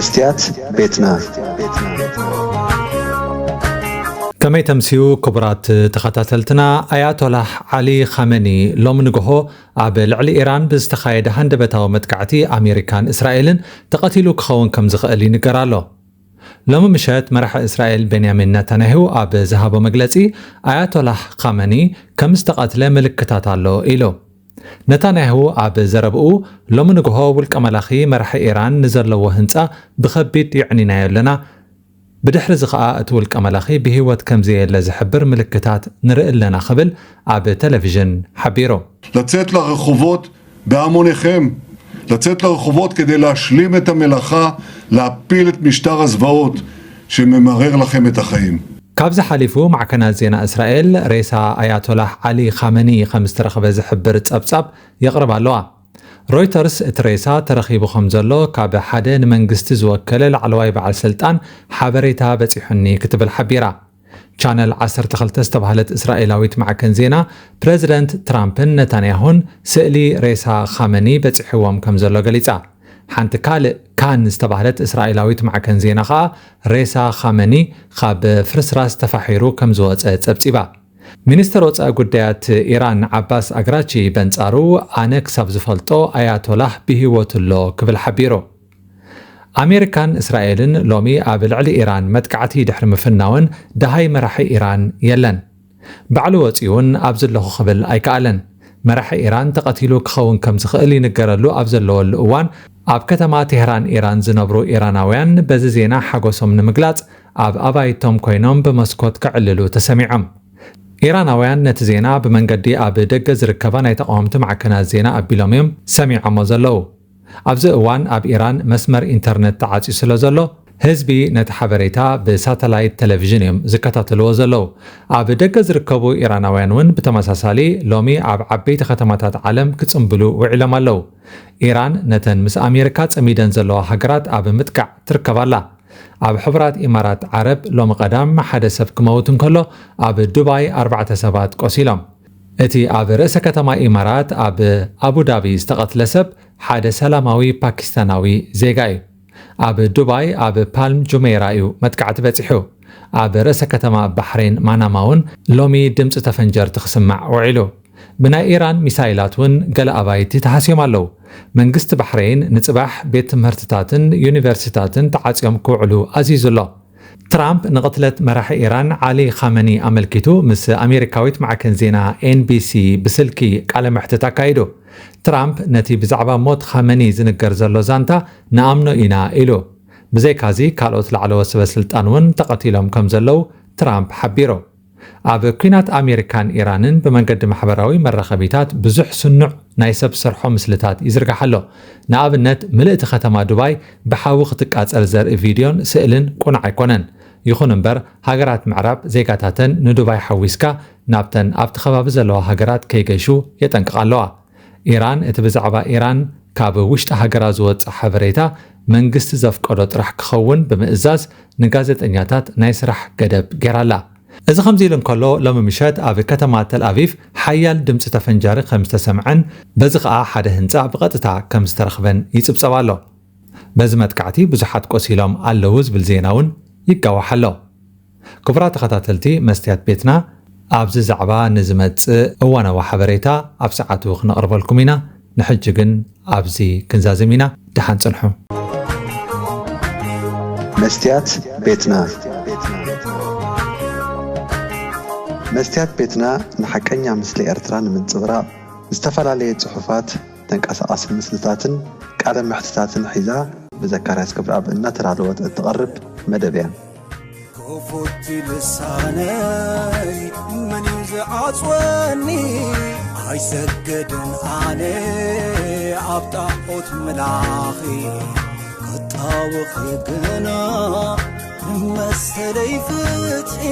መስትያት ቤትና። ከመይ ተምስዩ ክቡራት ተኸታተልትና። ኣያቶላህ ዓሊ ኻመኒ ሎም ንግሆ ኣብ ልዕሊ ኢራን ብዝተኻየደ ሃንደበታዊ መጥቃዕቲ ኣሜሪካን እስራኤልን ተቐቲሉ ክኸውን ከም ዝኽእል ይንገር ኣሎ። ሎሚ ምሸት መራሒ እስራኤል ቤንያሚን ነታንያሁ ኣብ ዝሃቦ መግለጺ፣ ኣያቶላህ ኻመኒ ከም ዝተቐትለ ምልክታት ኣሎ ኢሉ። ነታንያሁ ኣብ ዘረብኡ፣ ሎሚ ንግሆ ውልቀ መላኺ መራሒ ኢራን ንዘለዎ ህንጻ ብኸቢድ የዕኒናዮ ኣለና፣ ብድሕሪ እዚ ኸኣ እቲ ውልቀ መላኺ ብህይወት ከም ዘየለ ዝሕብር ምልክታት ንርኢ ኣለና ክብል ኣብ ቴሌቪዥን ሓቢሩ። לצאת לרחובות בהמוניכם, לצאת לרחובות כדי להשלים את המלאכה, להפיל את משטר הזוועות שממרר לכם את החיים. ካብዚ ሓሊፉ ማዕከናት ዜና እስራኤል ሬሳ ኣያቶላህ ዓሊ ኻመኒ ከም ዝተረኽበ ዝሕብር ጸብጻብ የቕርባ ኣለዋ። ሮይተርስ እቲ ሬሳ ተረኺቡ ከም ዘሎ ካብ ሓደ ንመንግስቲ ዝወከለ ላዕለዋይ በዓል ስልጣን ሓበሬታ በጺሑኒ ክትብል ሓቢራ። ቻነል ዓሰርተ ክልተ ዝተባህለት እስራኤላዊት ማዕከን ዜና ፕረዚደንት ትራምፕን ነታንያሁን ስእሊ ሬሳ ኻመኒ በጺሕዎም ከም ዘሎ ገሊጻ። ሓንቲ ካልእ ካን ዝተባህለት እስራኤላዊት ማዕከን ዜና ኸኣ ሬሳ ኻመኒ ካብ ፍርስራስ ተፋሒሩ ከም ዝወጸ ጸብጺባ። ሚኒስተር ወጻኢ ጉዳያት ኢራን ዓባስ ኣግራቺ በንጻሩ፣ ኣነ ክሳብ ዝፈልጦ ኣያቶላህ ብህይወቱ ኣሎ ክብል ሓቢሩ። ኣሜሪካን እስራኤልን ሎሚ ኣብ ልዕሊ ኢራን መጥቃዕቲ ድሕሪ ምፍናወን ደሃይ መራሒ ኢራን የለን። ባዕሉ ወጺኡን ኣብ ዘለኹ ክብል ኣይከኣለን። መራሒ ኢራን ተቐቲሉ ክኸውን ከም ዝኽእል ይንገረሉ ኣብ ዘለወሉ እዋን፣ ኣብ ከተማ ቴህራን ኢራን ዝነብሩ ኢራናውያን በዚ ዜና ሓጎሶም ንምግላጽ ኣብ ኣባይቶም ኮይኖም ብመስኮት ክዕልሉ ተሰሚዖም። ኢራናውያን ነቲ ዜና ብመንገዲ ኣብ ደገ ዝርከባ ናይ ተቓወምቲ ማዕከናት ዜና ኣቢሎም እዮም ሰሚዖሞ ዘለዉ። ኣብዚ እዋን ኣብ ኢራን መስመር ኢንተርነት ተዓጽዩ ስለ ዘሎ፣ ህዝቢ ነቲ ሓበሬታ ብሳተላይት ቴሌቪዥን እዮም ዝከታተልዎ ዘለዉ። ኣብ ደገ ዝርከቡ ኢራናውያን እውን ብተመሳሳሊ ሎሚ ኣብ ዓበይቲ ከተማታት ዓለም ክጽንብሉ ውዒሎም ኣለዉ። ኢራን ነተን ምስ ኣሜሪካ ጸሚደን ዘለዋ ሃገራት ኣብ ምጥቃዕ ትርከብ ኣላ። ኣብ ሕቡራት ኢማራት ዓረብ ሎሚ ቀዳም ሓደ ሰብ ክመውት እንከሎ፣ ኣብ ዱባይ ኣርባዕተ ሰባት ቆሲሎም። እቲ ኣብ ርእሰ ከተማ ኢማራት ኣብ ኣቡዳቢ ዝተቐትለ ሰብ ሓደ ሰላማዊ ፓኪስታናዊ ዜጋ እዩ። ኣብ ዱባይ ኣብ ፓልም ጁሜራ እዩ መጥቃዕቲ በጺሑ። ኣብ ርእሰ ከተማ ባሕሬን ማናማ እውን ሎሚ ድምጺ ተፈንጀርቲ ክስማዕ ውዒሉ። ብናይ ኢራን ሚሳይላት እውን ገለ ኣባይቲ ተሃስዮም ኣለዉ። መንግስቲ ባሕሬን ንጽባሕ ቤት ትምህርትታትን ዩኒቨርሲታትን ተዓጽዮም ክውዕሉ ኣዚዙ ኣሎ። ትራምፕ ንቕትለት መራሒ ኢራን ዓሊ ኻመኒ ኣመልኪቱ ምስ ኣሜሪካዊት ማዕከን ዜና ኤንቢሲ ብስልኪ ቃለ መሕትት ኣካይዱ። ትራምፕ ነቲ ብዛዕባ ሞት ኻመኒ ዝንገር ዘሎ ዛንታ ንኣምኖ ኢና ኢሉ። ብዘይካዚ ካልኦት ላዕለዎት ሰበ ስልጣን እውን ተቐቲሎም ከም ዘለዉ ትራምፕ ሓቢሩ። ኣብ ኲናት ኣሜሪካን ኢራንን ብመንገዲ ማሕበራዊ መራኸቢታት ብዙሕ ስኑዕ ናይ ሰብ ሰርሖ ምስልታት ይዝርጋሕ ኣሎ። ንኣብነት ምልእቲ ከተማ ዱባይ ብሓዊ ክትቃጸል ዘርኢ ቪድዮን ስእልን ቁኑዕ ኣይኮነን። ይኹን እምበር ሃገራት ምዕራብ ዜጋታተን ንዱባይ ሓዊስካ ናብተን ኣብቲ ከባቢ ዘለዋ ሃገራት ከይገሹ የጠንቅቓ ኣለዋ። ኢራን እቲ ብዛዕባ ኢራን ካብ ውሽጢ ሃገራ ዝወጽእ ሓበሬታ መንግስቲ ዘፍቀዶ ጥራሕ ክኸውን ብምእዛዝ ንጋዜጠኛታት ናይ ስራሕ ገደብ ገይራ ኣላ። እዚ ከምዚ ኢሉ እንከሎ ሎሚ ምሸት ኣብ ከተማ ተል ኣቪቭ ሓያል ድምፂ ተፈንጃሪ ከም ዝተሰምዐን በዚ ከዓ ሓደ ህንፃ ብቐጥታ ከም ዝተረኽበን ይፅብፀብ ኣሎ። በዚ መጥቃዕቲ ብዙሓት ቆሲሎም ኣለዉ ዝብል ዜና እውን ይጋዋሕ ኣሎ። ክቡራት ተኸታተልቲ መስትያት ቤትና፣ ኣብዚ ዛዕባ ንዝመጽእ እዋናዊ ሓበሬታ ኣብ ሰዓቱ ክነቕርበልኩም ኢና። ንሕጂ ግን ኣብዚ ክንዛዝም ኢና። ደሓን ጽንሑ። መስትያት ቤትና። መስትያት ቤትና ንሓቀኛ ምስሊ ኤርትራ ንምንጽብራቕ ዝተፈላለየ ጽሑፋት፣ ተንቀሳቓሲ ምስልታትን ቃለ መሕትታትን ሒዛ ብዘካርያስ ገብረኣብ እናተዳለወት እትቐርብ መደብ እያ። ክፉት ልሳነይ መን እዩ ዝዓጽወኒ? ኣይሰግድን ኣነ ኣብ ጣዖት ምላኺ፣ ክጣወኺ ግና መሰለይ ፍትሒ።